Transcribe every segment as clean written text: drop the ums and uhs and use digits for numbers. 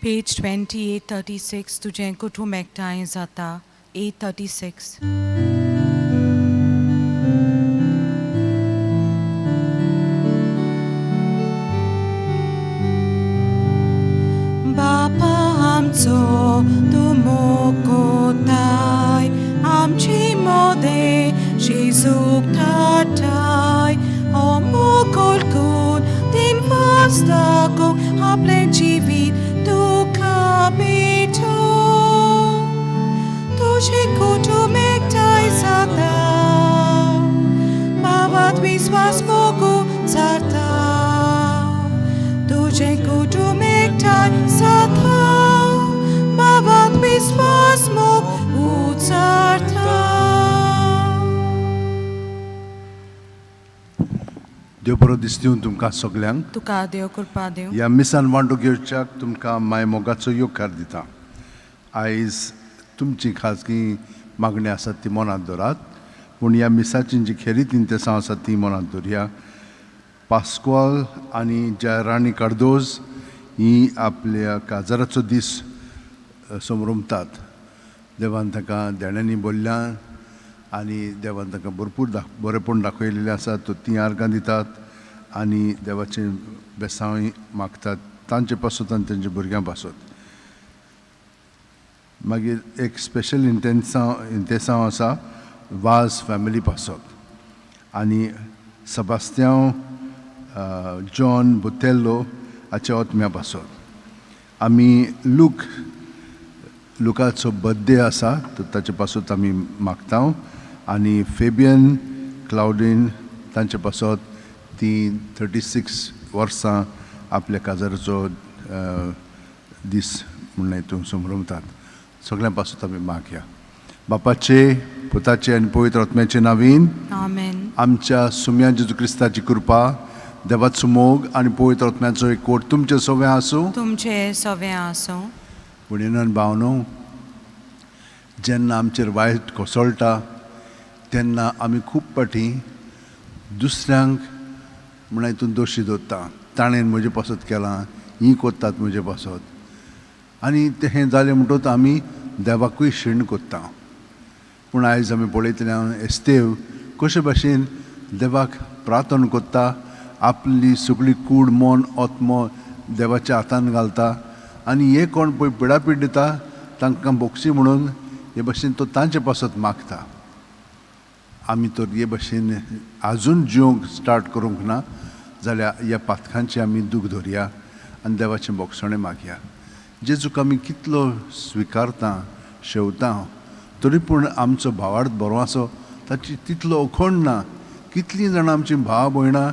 Page 2836, तुजें कुटूंब एकठांय जाता. 836. बापा आमचो तूं मोगोताय, आमची मोदें शिजूक थाटाय, हो मोगोल कून तीन वास दाखोवंक आपलें जिवीत तुका भेटो. तुजें कुटूंब एकठांय जाता, भावात विस्वास मोगू जाता. तुजें कुटूंब एकठांय जाता, भावात विस्वास मोग उचारता. देव बरो दीस दिवन तुमकां सगल्यांक. तुका देव कृपा दिवं. ह्या मिसान वांटो घेवच्याक तुमकां माय मोगाचो येवकार दिता. आयज तुमची खाजगी मागणी आसात ती मनांत दवरात, पूण ह्या मिसाची जी खेरीत इंतेसांव आसात ती मनांत दवरया. पास्कॉल आनी जयराणी कार्दोज ही आपल्या काजाराचो दीस समरमतात. देवान तांकां देण्यांनी बोल्ल्या आनी देवान तांकां भरपूर बरेंपण दाखयलेलें आसा. तो तीं आर्गां दितात आनी देवाचें बेसांवय मागतात तांचे पासत आनी तांच्या भुरग्यां पासत. मागीर एक स्पेशल इंतेसांव आसा वाज फॅमिली पासत आनी सेबास्त्यांव जॉन बुतेल्लो हाच्या ओतम्या पासत. आमी लुकाचो बर्थडे आसा तर ताचे पासत आमी मागता आनी फेबियन क्लावडीन तांचे पासत ती 36 वर्सां आपल्या काजाराचो दीस म्हणून हितून समरमतात. सगळ्यां पासत आमी मागया. बापाचे, पुताचे आनी पवित्र आत्म्याचे नावीन. आमेन. आमच्या सुम्या जेजू क्रिस्ताची कृपा, देवाचो मोग आनी पवित्र आत्म्याचो एकवट तुमचे सगळें आसूं. तुमचे सगळें आसूं. भयणीन भावनो, जेन्ना आमचेर वायट कोसळटा तेन्ना आमी खूब फावटी दुसऱ्यांक म्हणल्यार हितून दोशी दवरता. ताणें म्हजें पासत केलां, हीं कोत्तात म्हजें पासत, आनी तें हें जालें म्हणटकच आमी देवाकूय शीण कोत्ता. पूण आयज आमी पळयतले एस्तेव कशे भाशेन देवाक प्रार्थना कोत्ता, आपली सगळी कूड मन आत्मो देवाच्या हातान घालता आनी हे कोण पळय पिडापीड दिता तांकां बोगसी म्हणून हे भाशेन तो तांचे पासत मागता. आमी तर हे भाशेन आजून जिवंक स्टार्ट करूंक ना जाल्यार ह्या पातकांची आमी दूख धरया आनी देवाचें बोगसणें मागया. जेजूक आमी कितलो स्विकारता शेवता तरी पूण आमचो भावार्थ बरो आसो ताची तितलो अखोंड ना. कितलीं जाणां आमचीं भाव भयणां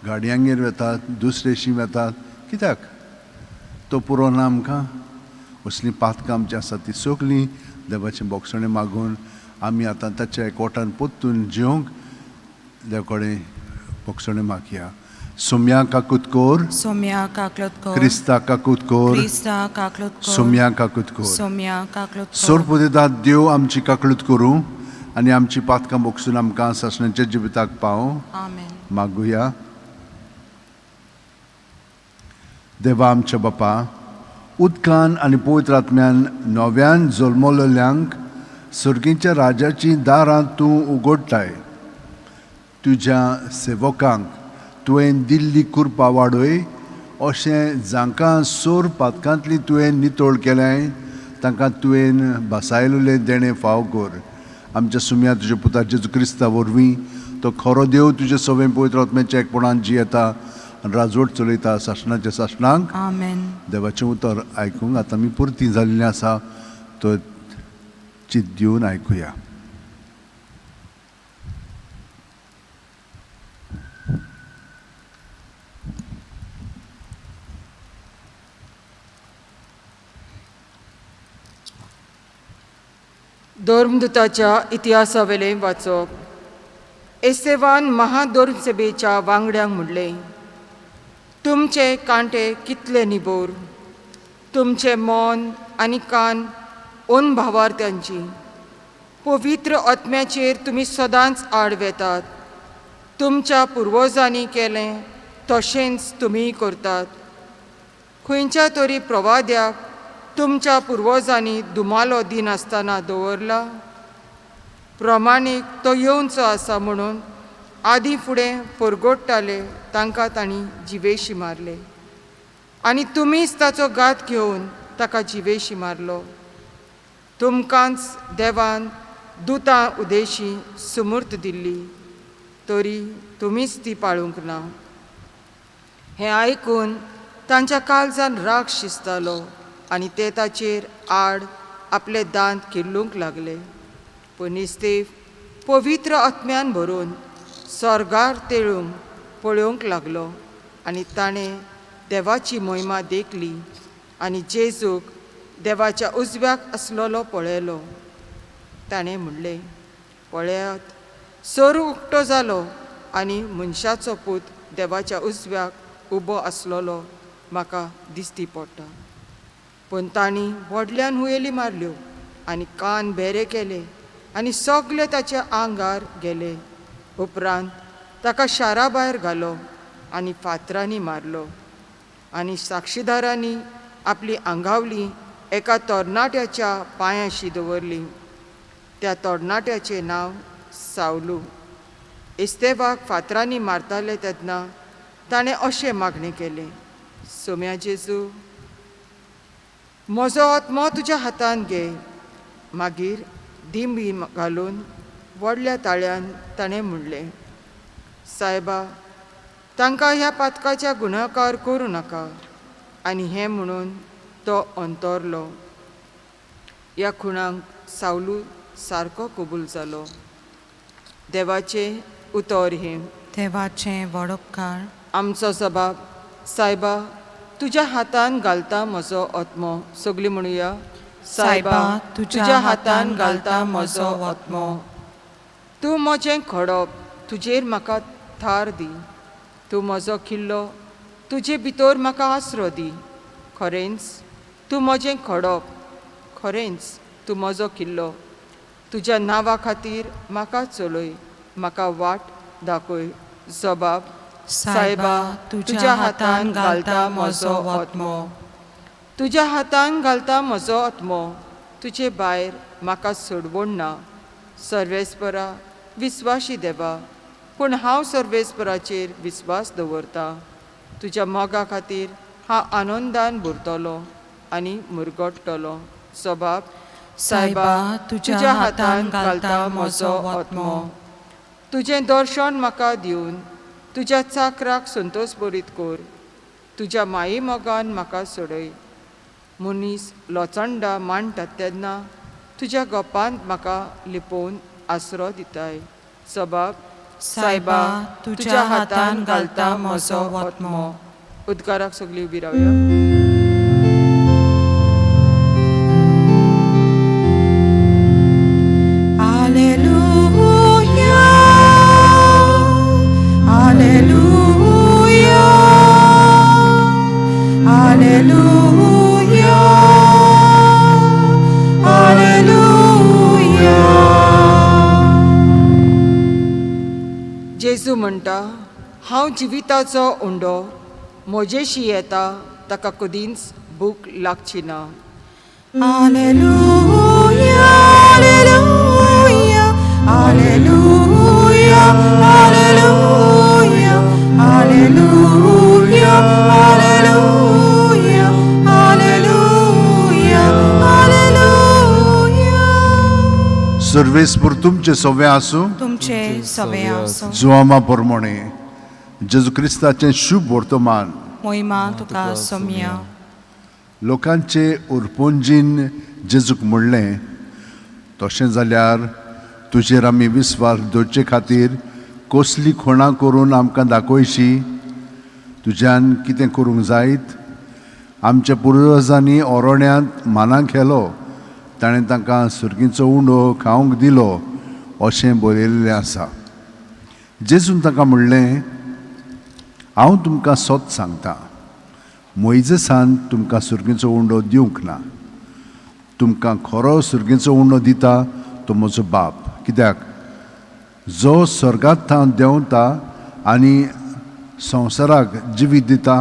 गाडयांगेर वेतात, दुसरेशी वेतात, कित्याक तो पुरो ना आमकां? असलीं पातकां आमचीं आसात ती सगळीं देवाचें बोगसणें मागून आमी आतां ताच्या एकवटान परतून जिवंक देव कडेन बोगसणें मागया. सोम्या काकूत कोर, सोम्या काकलत कोर, क्रिस्ता काकूत कोर, क्रिस्ता काकलत कोर, सोम्या काकूत कोर, सोम्या काकलत कोर. सोरपुदेतात देव आमची काकळूत करूं आनी आमची पातकां बोगसून आमकां सासणाच्या जिविताक पावूं. आमेन. मागुया. देवा आमच्या बापा, उदकान आनी पवित्र आत्म्यान नव्यान जल्मलेल्यांक सर्गीच्या राजाचीं दारां तूं उगडटाय. तुज्या सेवकांक तुवें दिल्ली कृपा वाडय, अशें जांकां सोर पातकांतली तुवें नितळ केलें तांकां तुवें भासायलेलें देणें फाव कर. आमच्या सुम्या तुज्या पुता जेजू क्रिस्ता वरवीं तो खरो देव तुजे सवें पवित्र आत्म्याच्या एकपणान जियेता आनी राजवट चलयता सासणाच्या सासणांक. आमेन. देवाचें उतर आयकूंक आतां आमी पुरती जाल्लीं आसा, तो चित दिवन आयकुया. धर्मदूताच्या इतिहासावेलें वाचप. एसेवान महाधर्मसभेच्या वांगड्यांक म्हणलें, तुमचे कांटे कितले निबोर, तुमचें मन आनी कान अनभावार्थ्यांची. पवित्र आत्म्याचेर तुमी सदांच आड वेतात. तुमच्या पुर्वजांनी केलें तशेंच तुमीय करतात. खंयच्या तरी प्रवाद्याक तुमच्या पुर्वजांनी दुमालो दिनासतना दवरला? प्रमाणीक तो येवचो आसा म्हणून आदी फुडें परगोडटाले तांकां तांणी जिवेशी मारले आनी तुमीच ताचो घात घेवन ताका जिवेशी मारलो. तुमकांच देवान दुतां उदेशी सुमूर्त दिल्ली तरी तुमीच ती पाळूंक ना. हें आयकून तांच्या काळजान राग शिजतालो आनी ते ताचेर आड आपले दांत किल्लूंक लागले. पूण इस्तेफ पवित्र आत्म्यान भरून स्वर्गार तेळूंक पळोवंक लागलो आनी ताणें देवाची मोहिमा देखली आनी जेजूक देवाच्या उजव्याक आसलेलो पळयलो. ताणें म्हणलें, पळयात, सोर उक्तो जालो आनी मनशाचो पूत देवाच्या उजव्याक उबो आसलेलो म्हाका दिसती पडटा. पूण तांणी व्हडल्यान हुयेली मारल्यो आनी कान भेरे केले आनी सगले ताच्या आंगार गेले. उपरांत ताका शारा भायर घालो आनी फातरांनी मारलो आनी साक्षीदारांनी आपली आंगावली एका तरणाट्याच्या पांयाशी दवरली. त्या तरणाट्याचें नांव सावलू. इस्तेवाक फातरांनी मारताले तेन्ना ताणें अशें मागणें केलें, सोम्या जेजू, म्हजो आत्मो तुज्या हातान घे. मागीर दिंबी घालून व्हडल्या ताळ्यान ताणें म्हणलें, सायबा, तांकां ह्या पातकाच्या गुणाकार करूं नाका. आनी हें म्हणून तो अंतरलो. ह्या खुणांक सावलू सारको कबूल जालो. देवाचें उतर हें. देवाचें व्हड उपकार. आमचो जबाब, सायबा, तुज्या हातान घालता म्हजो आत्मो. सगळीं म्हणुया, सायबा, तुज्या हातान घालता म्हजो आत्मो. तूं म्हजें खडप, तुजेर म्हाका थार दी. तूं म्हजो किल्लो, तुजे भितर म्हाका आसरो दी. खरेंच तूं म्हजें खडप, खरेंच तूं म्हजो किल्लो. तुज्या नांवा खातीर म्हाका चलय, म्हाका वाट दाखय. जबाब, सायबा, तुज्या हातान घालता म्हजो आत्मो. तुज्या हातान घालता म्हजो आत्मो. तुजे भायर म्हाका सोडवण ना. सर्वेस्परा, विस्वाशी देवा, पूण हांव सर्वेस्पराचेर विस्वास दवरता. तुज्या मोगा खातीर हांव आनंदान भरतलो आनी मुरगट्टलो. जबाब, सायबा, तुज्या हातान घालता म्हजो आत्मो. तुजें दर्शन म्हाका दिवन तुज्या चाकराक संतोश बरीत कर. तुज्या माई मोगान म्हाका सोडय. मनीस लोचंडा मांडटात तेन्ना तुज्या गोपांत म्हाका लिपोवन आसरो दिताय. जबाब, सायबा, तुज्या हातान घालता म्हजो आत्मो. उद्गाराक सगळीं उबी रावया. Alleluia, Alleluia, Alleluia, Alleluia. जेजू म्हणटा, हांव जिविताचो उंडो, म्हजेशी येता ताका कदींच भूक लागची ना. Alleluia, Alleluia, Alleluia, Alleluia, Alleluia, Alleluia, Alleluia, Alleluia. सर्वेस्पर तुमचे सवे आसूं. तुमचे सवे आसूं. जुआमा प्रमाणे जेजू क्रिस्ताचें शुभ वर्तमान. मोहिमा तुका सोम्या. लोकांचे उरपोंजीन जेजूक म्हणलें, तशें जाल्यार तुजेर आमी विस्वास दवरचे खातीर कसली खुणां करून आमकां दाखयशी? तुज्यान कितें करूंक जायत? आमच्या पुर्वजांनी ओरोण्यांत मानां खेलो, ताणें तांकां सुर्गीचो उंडो खावंक दिलो अशें बरयल्लें आसा. जेजून तांकां म्हणलें, हांव तुमकां सत सांगता, मोयजेसान तुमकां सुर्गीचो उंडो दिवंक ना. तुमकां खरो सुर्गीचो उंडो दिता तो म्हजो बाप. कित्याक जो स्वर्गांत थावन देंवता आनी संवसाराक जिवीत दिता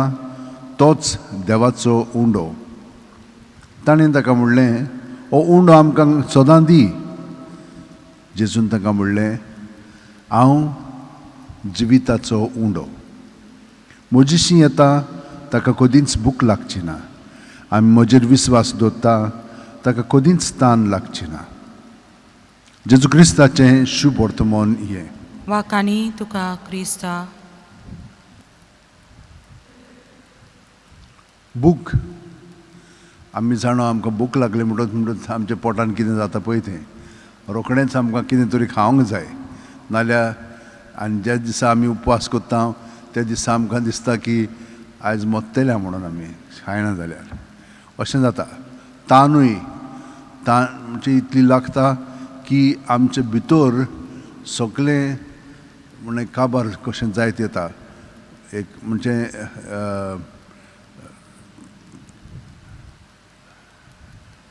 तोच देवाचो उंडो. ताणें ताका म्हणलें, हो उंडो आमकां सदां दी. जेजून तांकां म्हणलें, हांव जिविताचो उंडो. म्हजीशी येता ताका कदींच भूक लागची ना, आमी म्हजेर विस्वास दवरता ताका कदींच तान लागची ना. जेजू क्रिस्ताचें शुभ वर्तमान हें. वाखाणी तुका क्रिस्ता. भूक आमी जाणो, आमकां भूक लागली म्हणटच म्हणटच आमच्या पोटान कितें जाता पळय तें रोखडेंच आमकां कितें तरी खावंक जाय. नाल्यार आनी ज्या दिसा आमी उपवास करता त्या दिसा आमकां दिसता की आयज मरतल्या म्हणून आमी खायना जाल्यार अशें जाता. तानूय तान म्हणजे इतली लागता की आमचे भितर सगळें म्हणजे काबार कशें जायत येता. एक म्हणजे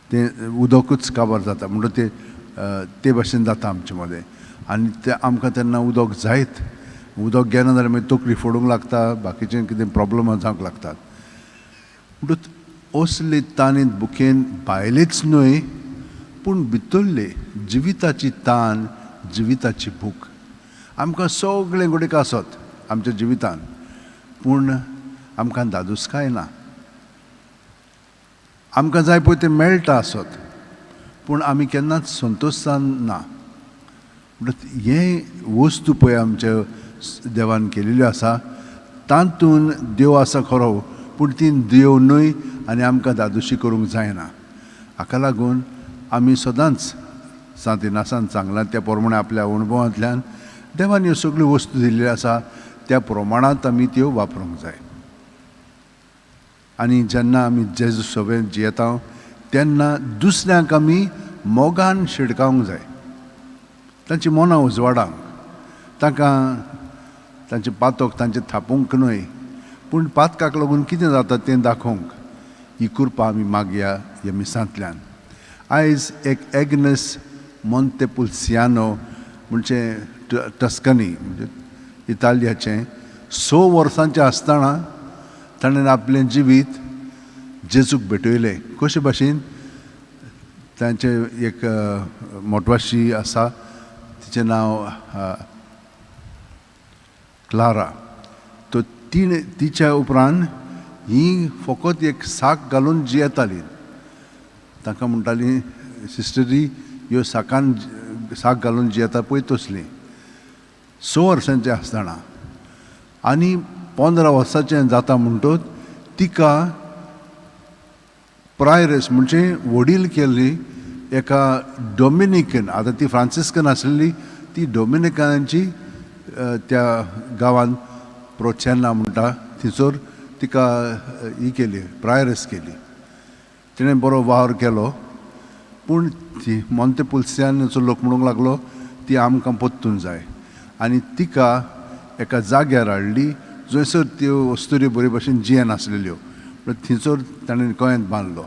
तें उदकूच काबार जाता म्हणटा तें ते भाशेन जाता आमचे मदें. आनी तें आमकां तेन्ना उदक जायत, उदक घेना जाल्यार मागीर तकली फोडूंक लागता, बाकीचें कितें प्रोब्लमां जावंक लागतात. म्हणटच असले तानेंत भुकेन भायलेच न्हय पूण भितरले जिविताची तान, जिविताची भूक. आमकां सगळें घडीक आसत आमच्या जिवितान, पूण आमकां दादूसकाय ना. आमकां जाय पळय तें मेळटा आसत, पूण आमी केन्नाच संतोशान ना. म्हणटच हें वस्तू पळय आमच्या देवान केलेल्यो आसा, तातूंत देव आसा खरो, पूण ती देव न्हय आनी आमकां दादोशी करूंक जायना. हाका लागून आमी सदांच सांत इनासान सांगलां त्या प्रमाणे आपल्या अणभवांतल्यान देवान ह्यो सगळ्यो वस्तू दिल्ल्यो आसा त्या प्रमाणांत आमी त्यो वापरूंक जाय. आनी जेन्ना आमी जेजू सगळें जियेता तेन्ना दुसऱ्यांक आमी मोगान शिडकावंक जाय, तांची मनां उजवाडांक, तांकां तांचें पातक तांचें थापूंक न्हय, पूण पातकाक लागून कितें जाता तें दाखोवंक. ही कृपा आमी मागया ह्या मिसांतल्यान. आयज एक एग्नेस मोंतेपुल्सियानो म्हणजे टस्कनी म्हणजे इतालियाचें 6 वर्सांचें आसतना ताणें आपलें जिवीत जेजूक भेटयलें. कशे भाशेन तांचें एक मोटवाशी आसा, तिचें नांव क्लारा. तो तिणें तिच्या उपरांत ही फकत एक साक घालून जियेताली. तांकां म्हणटाली सिस्टरी ह्यो साकान साक घालून जियेता पळय तसली. 6 वर्सांचें आसतना आनी 15 वर्सांचें जाता म्हणटच तिका प्रायरस म्हणजे वडील केल्ली एका डॉमिनिकन, आतां ती फ्रांसिस्कन आसलेली, ती डॉमिनिकनाची त्या गांवांत प्रोचेन्ना म्हणटा थंयसर तिका ही केली, प्रायरस केली. तिणें बरो वावर केलो, पूण ती मोंतेपुल्सियानाचो लोक म्हणूंक लागलो ती आमकां परतून जाय. आनी तिका एका जाग्यार हाडली जंयसर त्यो अस्तुऱ्यो बरे भशेन जियेनासलेल्यो, पूण थंयसर ताणें गोंयांत बांदलो.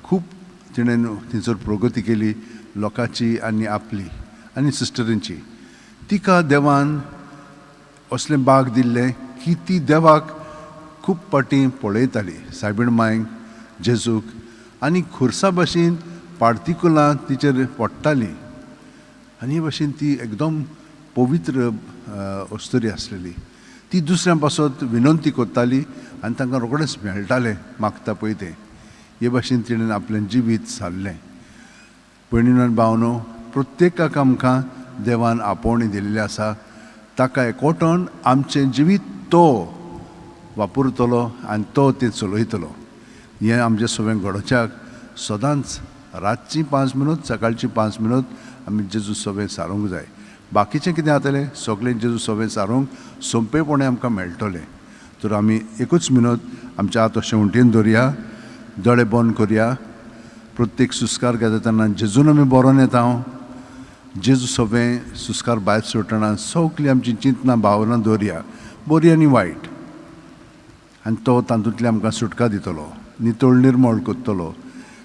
खूब तिणें थंयसर प्रगती केली लोकांची आनी आपली आनी सिस्टरींची. तिका देवान असलें बाग दिल्लें की ती देवाक खूब फावटी पळयताली, सायबीण मांयक, जेजूक, आनी खुर्सा भाशेन पार्टिकुलां तिचेर पडटालीं. आनी हे भाशेन ती एकदम पवित्र अस्तुरी आसलेली. ती दुसऱ्यां पासत विनंती करताली आनी तांकां रोखडेंच मेळटालें मागता पळय तें. हे भाशेन तिणें आपलें जिवीत सारलें. भयणीनो आनी भावनो, प्रत्येकाक आमकां देवान आपोवणें दिल्लें आसा, ताका एकवटून आमचें जिवीत तो वापरतलो आनी तो तें चलयतलो. हें आमचें सगळें घडोवच्याक सदांच रातची 5 मिनट, सकाळची 5 मिनट आमी जेजू सगळें सारूंक जाय. बाकीचें कितें जातलें सगळें जेजू सगळें सारूंक सोंपेपणी आमकां मेळटलें. तर आमी एकूच मिनट आमच्या हात अशें उंटेन दवरया, दोळे बंद करया. प्रत्येक सुस्कार घेता तेन्ना जेजून आमी बरोवन येता. जेजू सगळें सुस्कार भायर सोडटना सगळीं आमची चिंतनां भावनां दवरया, बरी आनी वायट, आनी तो तातूंतल्यान आमकां सुटका दितलो, नितळ निर्मळ करतलो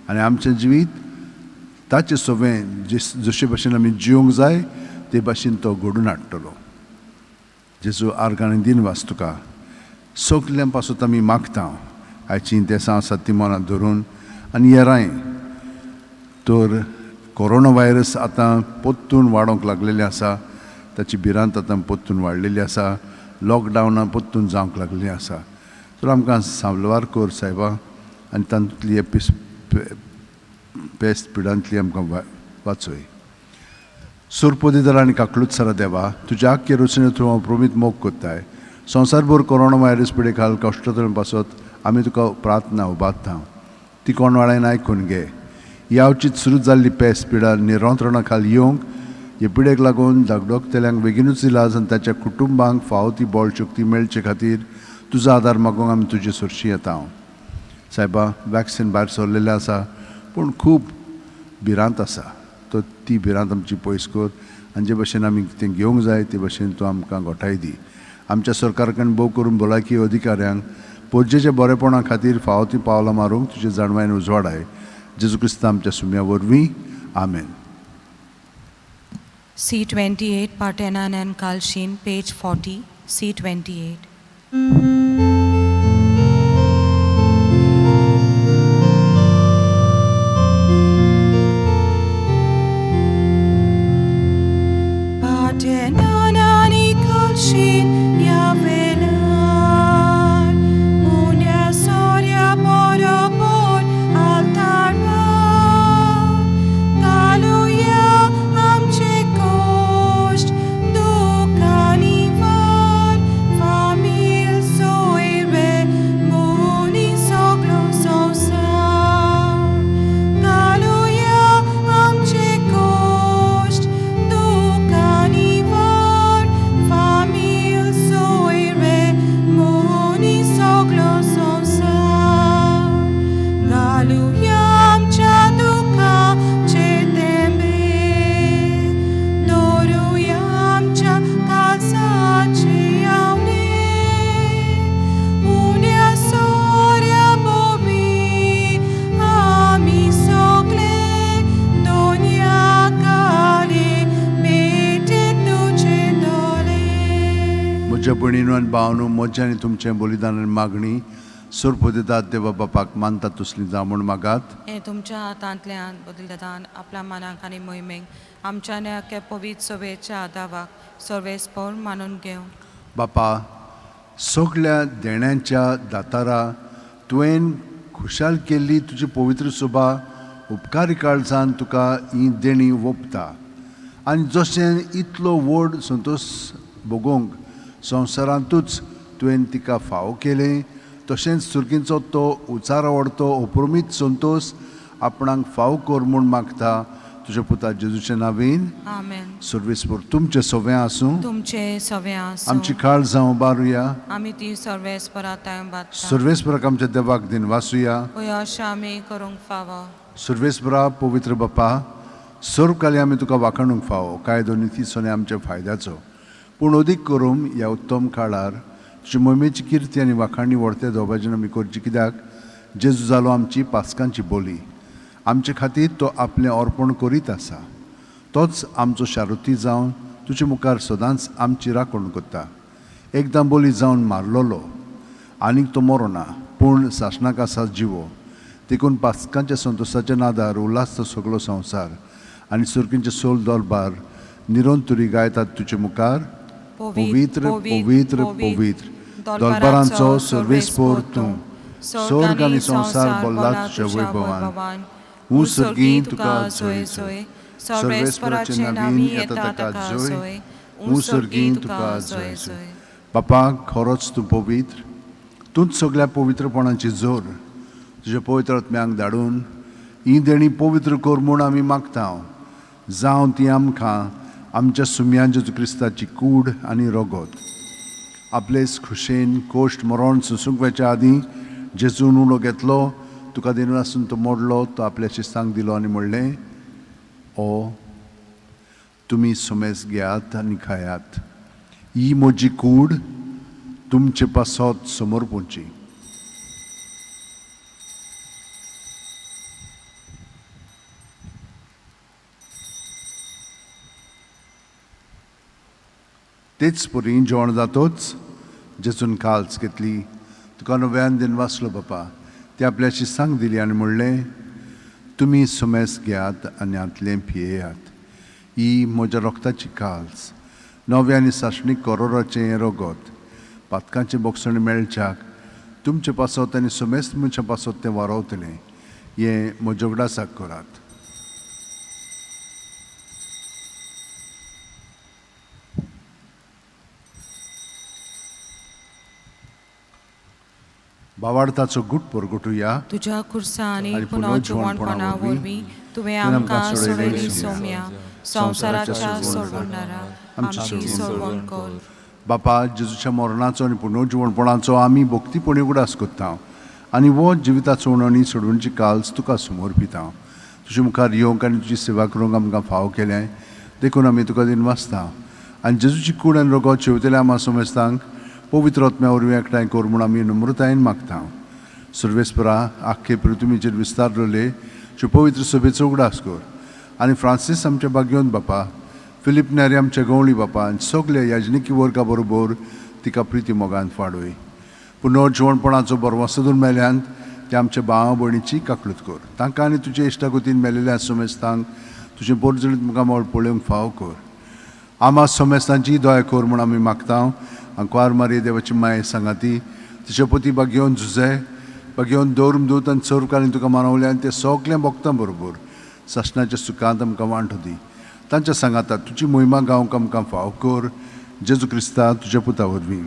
आनी आमचें जिवीत ताचें सगळें जशे भाशेन आमी जिवंक जाय ते भाशेन तो घडून हाडटलो. जेजू आर्गां आनी दिनवास तुका. सगल्यां पासून आमी मागता, आयचीं देसां आसात ती मनांत धरून आनी येराय तर कोरोना व्हायरस आतां पोत्तून वाडोवंक लागलेलें आसा, ताची भिरांत आतां पोत्तून वाडलेली आसा, लॉकडावनां पोत्तून जावंक लागलेलीं आसा. तर आमकां साल्वार कर सायबा आनी तातूंतली हे पेस्त पिडांतली आमकां वाचय. सुरपोदीदार आनी काकलूत सरा देवा, तुज्या आख्खे रचने तूं हांव प्रमीत मोग कोत्ताय. संवसारभर कोरोना व्हायरस पिडे खाल कश्टांतल्यान पासत आमी तुका प्रार्थना उबारता, ती कोण वाळ्यान आयकून घे. ह्या सुरू जाल्ली पेस्त पिडा निरंत्रणा खाल येवंक हे पिडेक लागून धाकडोकतेल्यांक बेगिनूच इलाज आनी ताच्या कुटुंबांक फावो ती बळ शक्ती मेळचे खातीर तुजो आदार मागूंक आमी तुजे सरशी येता. सायबा, वॅक्सिन भायर सरलेलें आसा पूण खूब भिरांत आसा, तर ती भिरांत आमची पयस कर आनी जे भशेन आमी तें घेवंक जाय ते भशेन तूं आमकां गोठाय दी. आमच्या सरकारा कडल्यान भोव करून भलायकी अधिकाऱ्यांक पोरजेच्या बरेपणा खातीर फावो ती पावलां मारूंक तुजे जाणवायन उजवाडाय. जेजू क्रिस्ता आमच्या सुम्या वरवीं, आमेन. C28, Partenon and Kalshin, page 40, C28. Partenon and Kalshin, Yavelar, Unia Soria Borobor, Altarbar, Galuya Amche Kosht, Dukanivar, Famil Soirbe, Muni Soglo Sosar. Galuya Amche Kosht, Dukanivar, Famil Soirbe, Muni Soglo Sosar. Galuya Amcha Duka Chetembe, Doruya Amcha Kalsache Aune, Unia Soria Bobi, Ami Sogle, Donia Kale, Bete Tuche Dole. म्हज्या भयणीनो आनी भावनो, म्हजें आनी तुमचें बलिदान आनी मागणी सोरपोदेतात देवा बापाक मानता तसली जावं म्हूण मागात. हें तुमच्या हातांतल्यान बदलदान आपल्या मनाक आनी मोहिमेक आमच्या अख्या पवित्र सभेच्या आदावाक सर्वेस्पोर मानून घेवं. बापा, सगळ्या देण्यांच्या दातारा तुवें खुशाल केल्ली तुजी पवित्र सभा उपकारी काळजान तुका ही देणी ओंपता आनी जशें इतलो व्हड संतोश भोगोवंक संवसारांतूच तुवें तिका फावो केलें, तशेंच सुर्गींचो तो उचार आवडतो अप्रमीत संतोश आपणाक फावो कर म्हूण मागता तुज्या पुता जेजूचे नावीन. आमेन. सर्वेस्पोर तुमचें सगळें आसूं. तुमचे सगळें आसूं. आमची काळ जावं बारुया. आमी ती सर्वेस्परा तांय बादता. सर्वेस्पराक आमच्या देवाक दिन वासुया. पळय अशें आमी करूंक फावो. सर्वेस्परा पवित्र बापा, सर्व काली आमी तुका वाखाणूंक फावो, कायदो निती सोने आमच्या फायद्याचो, पूण अदीक करून ह्या उत्तम काळार तुजी मोहिमेची किर्ती आनी वाखाणी व्हरते दोबाजेन आमी करची, कित्याक जेजू जालो आमची पास्कांची बोली, आमचे खातीर तो आपलें अर्पण करीत आसा, तोच आमचो शारुती जावन तुजे मुखार सदांच आमची राखण करता. एकदां बोली जावन मारलोलो आनीक तो मरोना, पूण सासणाक आसा जिवो, देखून पास्कांच्या संतोशाच्या नादार उल्हासता सगळो संवसार आनी सुर्कींचे सोल दरबार निरंतरी गायतात तुजे मुखार, पवित्र पवित्र पवित्र दरबारांचो सर्वेस्पोर तूं, स्वर्ग आनी संवसार भरला तुज्या वैभवान. हूं सर्गी तुका जोय जोय, सर्वेस्पराचे नवीन येता ताका जोय, हूं सर्गी तुका जोय जोय. बापा, खरोच तूं पवित्र, तूंच सगळ्या पवित्रपणाची जोर, तुज्या पवित्र आत्म्यांक धाडून ही देणी पवित्र कर म्हूण आमी मागता, जावं ती आमकां आमच्या सुम्यां जेजू क्रिस्ताची कूड आनी रगत. आपलेच खुशेन कोश्ट मरण सोंसूंक वचच्या आदीं जेजून उलो घेतलो, तुका दिनून आसून तो मोडलो, तो आपल्या शिस्तांक दिलो आनी म्हणलें, ओ तुमी सुमेस घेयात आनी खायात, ही म्हजी कूड तुमचे पासत समर्पूची. तेच परी जेवण जातोच जेजून काल्स घेतली, तुका नव्यान दिन वाचलो बापा, ते आपल्याशी सांग दिली आनी म्हणलें, तुमी सुमेस घेयात आनी हांतलें पियेयात. ही म्हज्या रोगताची काल्स, नव्या आनी सासणीक करोराचें हें रगत, पातकांचें बोगसण मेळच्याक तुमचे पासत आनी सुमेस्त मनशां पासत तें वारोवतलें. हें म्हज्या उगडासाक करात. बावार्थाचो गुट परगटुया. तुज्या खुर्सा आनी पुनर्जिवणपणा वरवीं तुवें आमकां सोडयली सोम्या, संवसाराच्या सोडवणदारा आमची सोडवण कर. बापा, जेजूच्या मरणाचो आनी पुनर्जिवणपणाचो आमी भक्तीपणी उगडास करता आनी हो जिविताचो उणो सोडवणची काल्स तुका समर्पिता. तुजे मुखार येवंक आनी तुजी सेवा करूंक आमकां फावो केलें देखून आमी तुका दिनवासता आनी जेजूची कूड आनी रगत शेवतल्या आमा समेस्तांक पवित्र आत्म्या वरवीं एकठांय कर म्हूण आमी नम्रतायेन मागता. सर्वेस्परा, आख्खे पृथ्वीचेर विस्तारलेले ज्यो पवित्र सभेचो उगडास कर आनी फ्रांसीस आमच्या भाग्योन बापा, फिलीप नेरी आमच्या गवळी बापा आनी सगल्या याजनिकी वर्गा बरोबर तिका प्रिती मोगान फाडोय. पुनर्जिवणपणाचो बरवासदून मेल्यान ते आमच्या भावा भयणीची काकळूत कर. तांकां आनी तुजे इश्टागतीन मेलेल्या समेस्तांक तुजें पोरजणीत मुखामळ पळोवंक फावो कर. आमा समेस्तांची दया कर म्हूण आमी मागता. आंकवार मारी देवाची माय सांगाती तिचे पती बागेवन झुजे बागेवन दवरून दूत आनी चरकालीन तुका मानवल्या आनी ते सगळें भोगता बरोबर सासणाच्या सुखांत आमकां वांटो दी. तांच्या सांगाता तुजी मोहिमा गावंक आमकां फावो कर. जेजू क्रिस्ता तुज्या पुता वरवीं,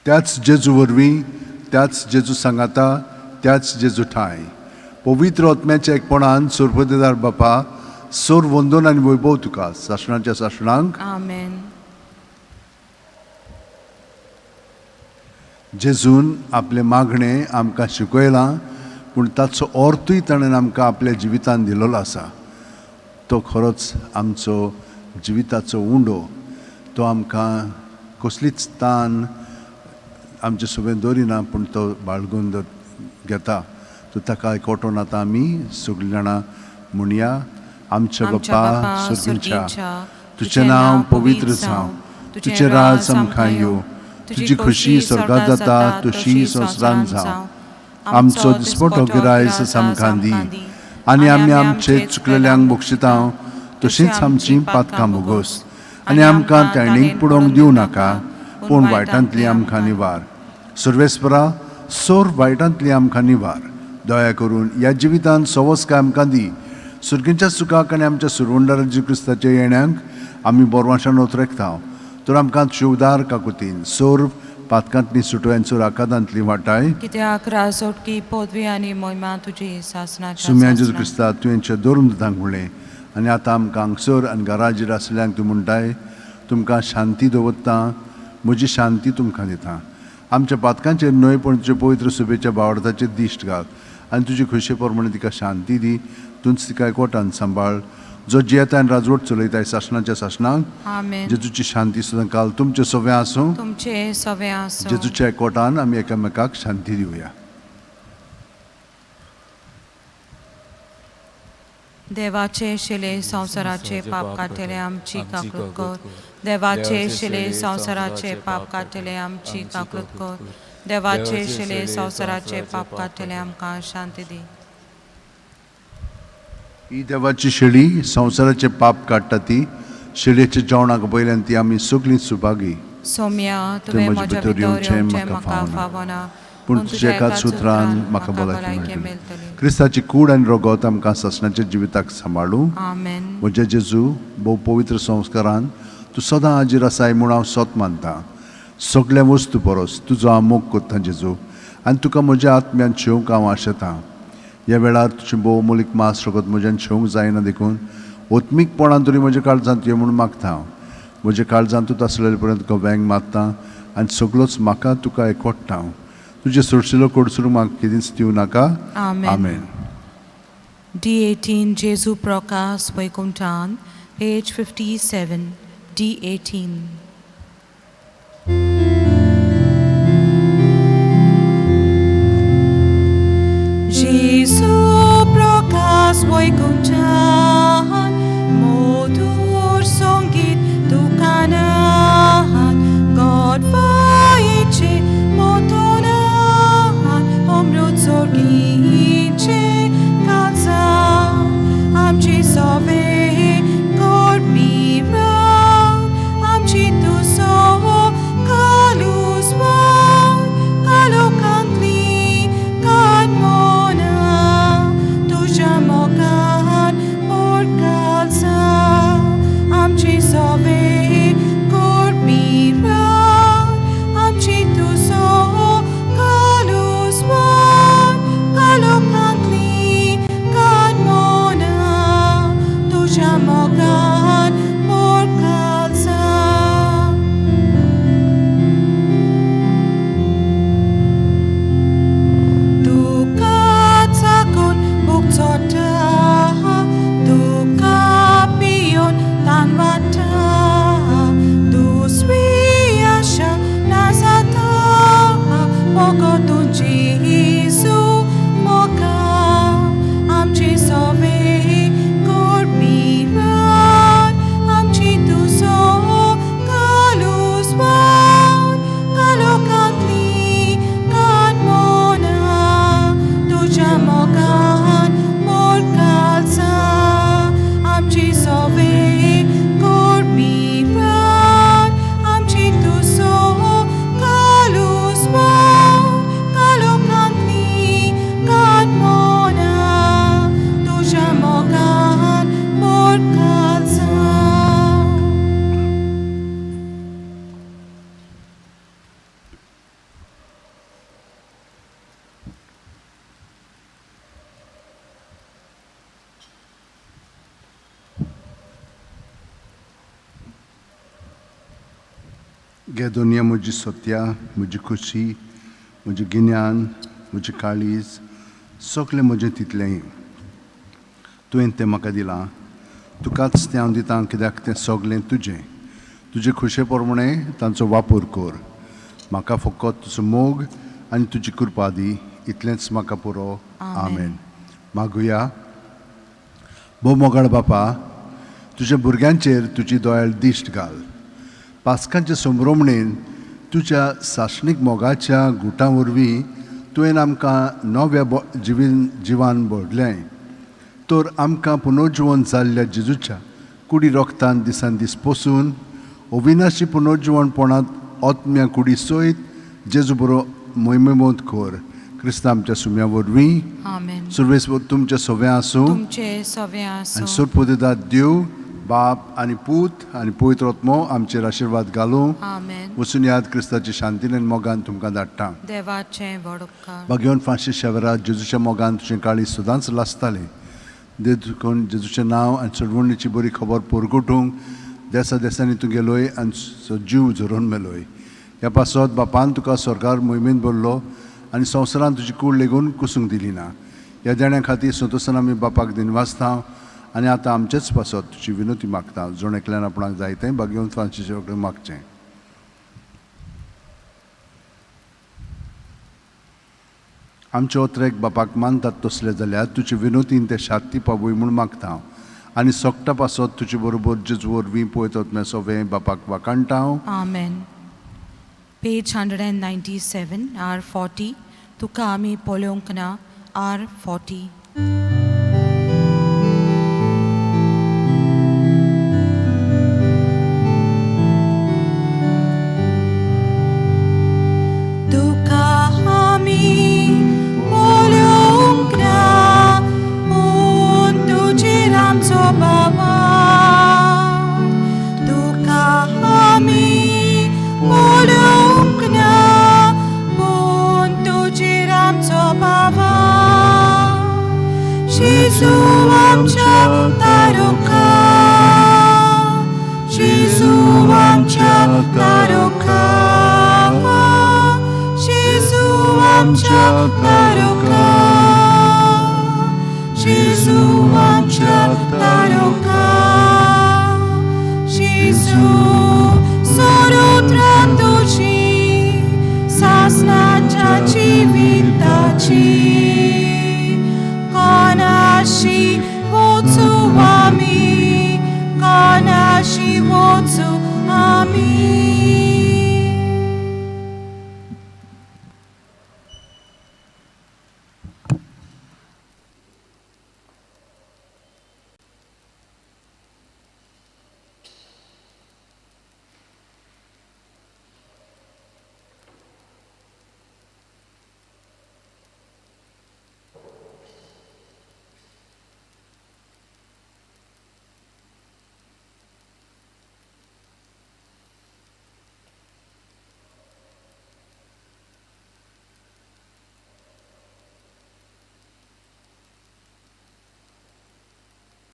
त्याच जेजू वरवीं, त्याच जेजू सांगाता, त्याच जेजू ठांय पवित्र आत्म्याच्या एकपणान सोरपदेदार बापा, सोर वंदन आनी वैभव तुका सासणाच्या सासणांक. आमेन. जेजून आपलें मागणें आमकां शिकयलां पूण ताचो अर्थूय ताणें आमकां आपल्या जिवितान दिलोलो आसा. तो खरोच आमचो जिविताचो उंडो, तो आमकां कसलीच तान आमचे सोबेन दवरिना पूण तो बाळगून घेता. तो ताका एकवटून आतां आमी सगळीं जाणां म्हणया, आमच्या बापा सर्गींच्या, तुजें नांव पवित्र जावं, तुजें राज आमकां येवं, तुजी खुशी स्वर्गांत जाता तशी संवसारांत जावं. आमचो दिसपटो गिरायस आमकां दी आनी आमी आमचे चुकलेल्यांक बक्षिता तशींच आमचीं पातकां भोगोस आनी आमकां ताणीक पडोवंक दिवं नाका पूण वायटांतली आमकां निवार. सर्वेस्परा, सोर वायटांतली आमकां निवार. दया करून ह्या जिवितांत सवस्काय आमकां दी. सुर्गींच्या सुखाक आनी आमच्या सुरवंडार जेजू क्रिस्ताच्या येण्यांक आमी बोरवाशान ओतरेकता. तर आमकां शिवदार काकुतीन सोर पातकांतली सुटोय आनी सोर आकादांतली वाटाय. कित्याक राजोटकी पदवी आनी मोहिमा तुजी सासणाच्या सुम्या जेजू सासणाक. क्रिस्ता, तुवें धरून दितांक म्हणलें आनी आतां आमकां हांगसर आनी घराचेर आसल्यांक तूं म्हणटाय, तुमकां शांती दवरता, म्हजी शांती तुमकां दिता. आमच्या पातकांचेर न्हय पूण तुज्या पवित्र सभेच्या बावडताचेर दिश्ट घाल आनी तुजी खुशे प्रमाणे तिका शांती दी. तूंच तिका एकवटान सांबाळ, जो जियेता आनी राजवट चलयताय सासणाच्या सासणाक. आमेन. जेजूची शांती सुद्दां काल तुमचे सगळें आसूं. तुमचे सवे आसूं. जेजूच्या एकवटान आमी एकामेकाक शांती दिवया. देवाचे शिले संवसाराचे पाप काडटले आमची काकूत कर. देवाचे शिले संवसाराचे पाप काडटले आमची काकूत कर. देवाचे शिले संवसाराचे पाप काडटले आमकां शांती दी. ही देवाची शेळी संवसाराचे पाप काडटा ती शेळयेच्या जेवणाक पयल्यान ती आमी सगळीं सुभागी. सोम्या, तुवें म्हज्या भितर येवचें म्हाका फावना, पूण तुज्या एकाच सुत्रान म्हाका भलायकी मेळटली. क्रिस्ताची कूड आनी रगत आमकां सासणाच्या जिविताक सांबाळूं. आमेन. म्हज्या जेजू, भोव पवित्र संस्कारान तूं सदां हाजीर आसाय म्हूण हांव सत मानता. सगळ्या वस्तू परस तुजो हांव मोग करता जेजू आनी तुका म्हज्या आत्म्यान शेवंक हांव आशेतां. ह्या वेळार तुजें भोव मोलीक मास रगत म्हज्यान शेवंक जायना देखून ओत्मीकपणान तरी म्हज्या काळजांत यो म्हूण मागता हांव. म्हज्या काळजांत तूं आसलेले पर्यंत तुका वेंग मारता आनी सगळोच म्हाका तुका एकवटता हांव. तुजें सोडशिलो कोडसून म्हाका कितेंच दिवं नाका. आमेन. आमेन. D18 Jesu Prokas Vaikuntan, page 57, D18. Jesu Prokas Vaikuntan, Modur Songit Dukanan, God Vaiche जेजू मोगा आमचे सोवे कोडमी आमची तुजो कालूस कालोखांतली कानमोना तुज्या मोगान मोर कालसा आमची सोवे कोडमी आमची तुजो कालूस कालोखांतली कानमोना तुज्या मोगान मोर कालसा. घे दुनिया म्हजी सत्या, म्हजी खुशी, म्हजें गिन्यान, म्हजें काळीज, सगळें म्हजें तितलेंय तुवें तें म्हाका दिलां. तुकाच तें हांव दितां कित्याक तें सगळें तुजें. तुजे खुशे प्रमाणें तांचो वापर कर. म्हाका फकत तुजो मोग आनी तुजी कृपा दी, इतलेंच म्हाका पुरो. आमेन. मागुया. भोव मोगाळ बापा, तुज्या भुरग्यांचेर तुजी दोयाळ दिश्ट घाल. पास्कांचे संभ्रमणेन तुज्या सासणीक मोगाच्या गुटां वरवीं तुवें आमकां नव्या जिवान भरलें, तर आमकां पुनर्जिवन जाल्ल्या जेजूच्या कुडी रोगतान दिसान दीस पोसून अविनाशी पुनर्जिवनपणांत आत्म्या कुडी सयत जेजू बरो मोहिमेमोत कर. क्रिस्तांव आमच्या सुम्या वरवीं. आमेन. सुर्वेस तुमचे सगळें आसूं. तुमचे सवे आनी आसूं. सुरपुदेदाद देव बाप आनी पूत आनी पवित्र आत्मो आमचेर आशिर्वाद घालूं. आमेन. वचून याद क्रिस्ताची शांतीन आनी मोगान तुमकां धाडटा. देवाचें व्हड उपकार. बागेवन फांशी शेवरा जेजूच्या मोगान तुजें काळीज सदांच लासतालें. देखून जेजूचें नांव आनी चडवणीची बरी खबर परगटूंक देसा देसांनी तूं गेलोय आनी जीव झरोवन मेलोय. ह्या पासत बापान तुका स्वर्गार मोहिमेंत भरलो आनी संवसारान तुजी कूड लेगून कुसूंक दिली ना. ह्या देण्या खातीर संतोसान आमी बापाक दिनवासता आनी आतां आमचेच पासत तुजी विनवती मागता. जण एकल्यान आपणाक जाय तें बागेवन फ्रांसीसा कडेन मागचें. आमचे ओत्रेक बापाक मानतात तसले जाल्यार तुजे विनोतीन ते शांती पावय म्हूण मागता हांव आनी सोगटा पासत तुजे बरोबर जेजू वरवीं पळयतात मे सोवें बापाक वाखाणटा हांव. आमेन. पेज 197 R40. तुका आमी पळोवंक ना. R40. तुका आमी पळोवंक ना पूण तुजेर आमचो बाबा. तुका आमी पळोवंक ना पूण तुजेर आमचो बाबा. जेजू आमच्या तारुका, जेजू आमच्या तारुका, जेजू आमच्या तारुका, जेजू आमच्या तारुका. जेजू सोरोत्रां तुजी सासणाच्या जिवाची.